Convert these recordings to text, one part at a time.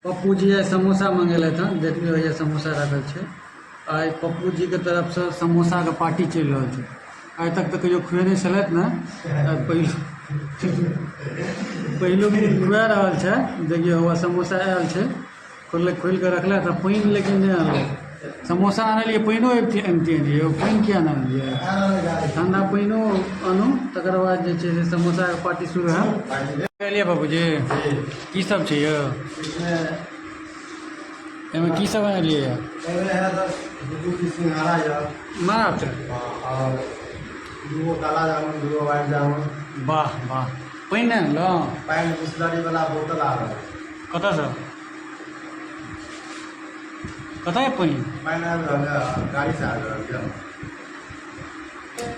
पप्पू जी आइ समोसा मंगेलथि हन। देखलियौ हैया समोसा राखल छै। आइ पप्पू जीके तरफसँ समोसाके पार्टी चलि रहल छै। आइ तक तऽ कहियो खुएने छलथि ने, आइ पहिल पहिलुक खुआ रहल छै। देखियौ हौआ समोसा आयल छै, खोलि खोलि कऽ रखलथि। आ पानि लेकिन नहि आनलथि। समोसा आनलियै, पानिओ अनितियै ने यौ? पानि किया नहि आनलियै? ठण्डा पानिओ आनू, तकर बाद जे छै से समोसाके पार्टी शुरू हैत। एलियै बाबूजी, की सब छै यौ एहिमे? की सब आनलियै? एहिमे है सर दू पीस सिंघाड़ा यऽ। मात्र? आओर दूगो काला जामुन, दूगो व्हाइट जामुन। वाह वाह! पानि नहि आनलहुँ? पानि बिसलरी वाला बोतल आ रहल। कतऽसँ? कतऽ यऽ पानि? पानि आबि रहल यऽ, गाड़ीसँ आबि रहल यऽ।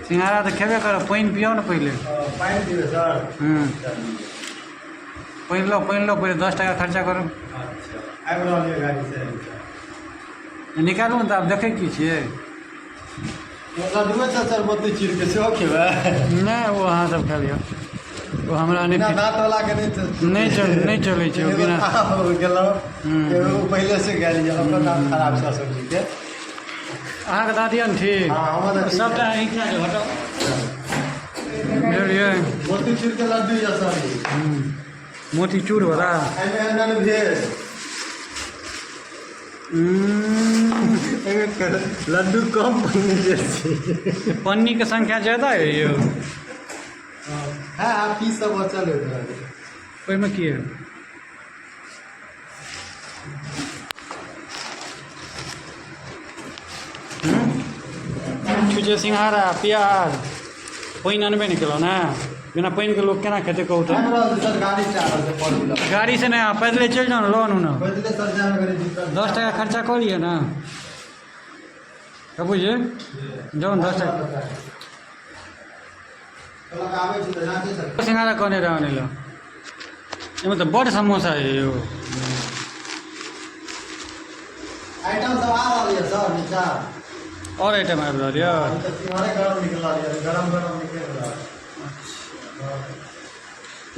सिंघाड़ा तऽ खेबे करब, पानि पियौ ने पहिले। पानि पीबै सर? हूँ, पानि लो, पानि लो पहिले। 10 टाका खर्चा करू। अच्छा, आबि रहल यऽ गाड़ीसँ। निकालू ने तऽ। आब देखै की छियै? लड्डुए छै सर, मोती चूरके सेहो खेबै? नहि, ओ अहाँ सब खा लिअ, ओ हमरा नहि। बिना दाँत वाला के नहि। नहि चल, नहि चलै छै ओ बिना। गेलहुँ, एगो पहिले से गेल यऽ, ओकर दाँत खराब छै अशोक जी के। अहाँके दाँत यऽ ने ठीक? हँ, हमर तऽ ठीक। सभटा अहीं खा जाउ, हटाउ, बुझलियै? मोती चूरके लड्डू यऽ सर ई। मोतीचूर वाला। एहिमे है नॉन भेज। एहिमे लड्डू कम, पन्नी बेसी। पन्नीके संख्या ज्यादा है यौ। है, आब पीस सब बचल है। ओहिमे की है? छुछे सिंघाड़ा, प्याज, पानि अनबे नहि केलहुँ ने। बिना पानिके लोक केना खेतै, कहू तऽ? आबि रहल छै सर, गाड़ी से आ रहल छै फोर व्हीलर। गाड़ी से नहि, अहाँ पैदले चलि जाउ ने, लऽ आनू ने। पैदले सर जायमे कनि दिक्कत। 10 टाका खर्चा कऽ लिअ ने बाबूजी, जाउ ने, 10 टाका। कहलक आबै छी तऽ जाँचे सर। सिंघाड़ा कहने रहै आनै लए। एहिमे तऽ बड्ड समोसा है यौ। आइटम सब आ रहल यऽ सर नीचा। आओर आइटम आबि रहल यऽ? अभी तऽ सिंघाड़े गरम निकलल यऽ, गरम गरम निकलि रहल।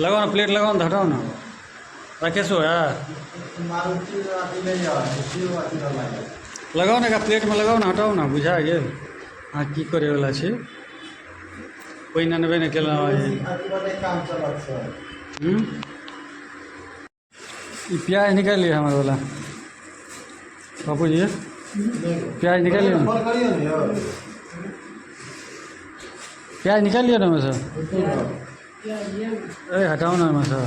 लगाउ ने प्लेट, लगाउ ने, हटाउ ने। राकेशो है? मारुति अथी नहि यऽ, शिव अथी वाला यऽ। लगाउ ने एकरा प्लेटमे, लगाउ ने, हटाउ ने। बुझा गेल अहाँ की करैवला छी। पानि अनबे नहि केलहुँ आइ। अथी वाले काम चलत सर। हूँ? ई प्याज निकालि लिअ हमर वाला, बापूजी, प्याज निकालि लिअ ने। फोन करियौ ने यौ। प्याज निकालि लिअ ने ओहिमेसँ। ए, हटाउ ने ओहिमेसँ।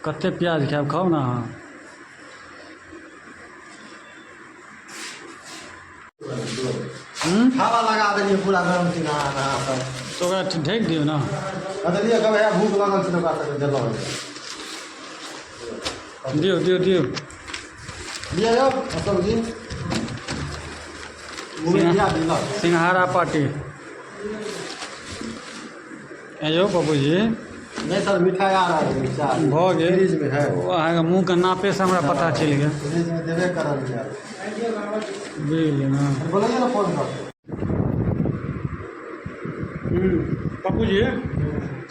कतेक प्याज खायब? खाउ ने अहाँ। हूँ? हवा लगा देलियै पूरा गरम सिंघाड़ा अहाँ सब। तऽ ओकरा ढकि दियौ ने। बदलियै कब है, भूख लगल छै तऽ ओकरा सबके देलहुँ। दियौ, दियौ, दियौ। लिअ यौ अशोक जी, मुँहमे दिया दिलक। सिंघाड़ा पार्टी यौ बाबूजी। नहीं सर, मिठाई आ रहा है नीचा। भऽ गेल। फ्रिज में है। ओ अहाँके मुँहके नापेसँ हमरा पता चलि गेल। फ्रिज में देबे करल यऽ। बुझि गेलियै ने? बोलैए ने फोन कर। पप्पू जी,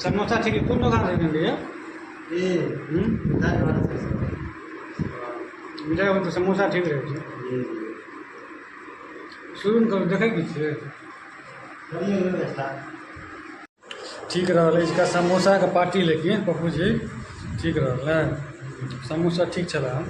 समोसा ठीक है? कोन दोकान से लेलियै? ई मिठाई घर से सर। मिठाइ तऽ समोसा ठीक रहै छै। शुरू करू, देखै की छियै? करियौ यौ स्टार्ट। ठीक रहल अछि समोसाके पार्टी, लेकिन पप्पू जी, ठीक रहल ने? समोसा ठीक छलै हन।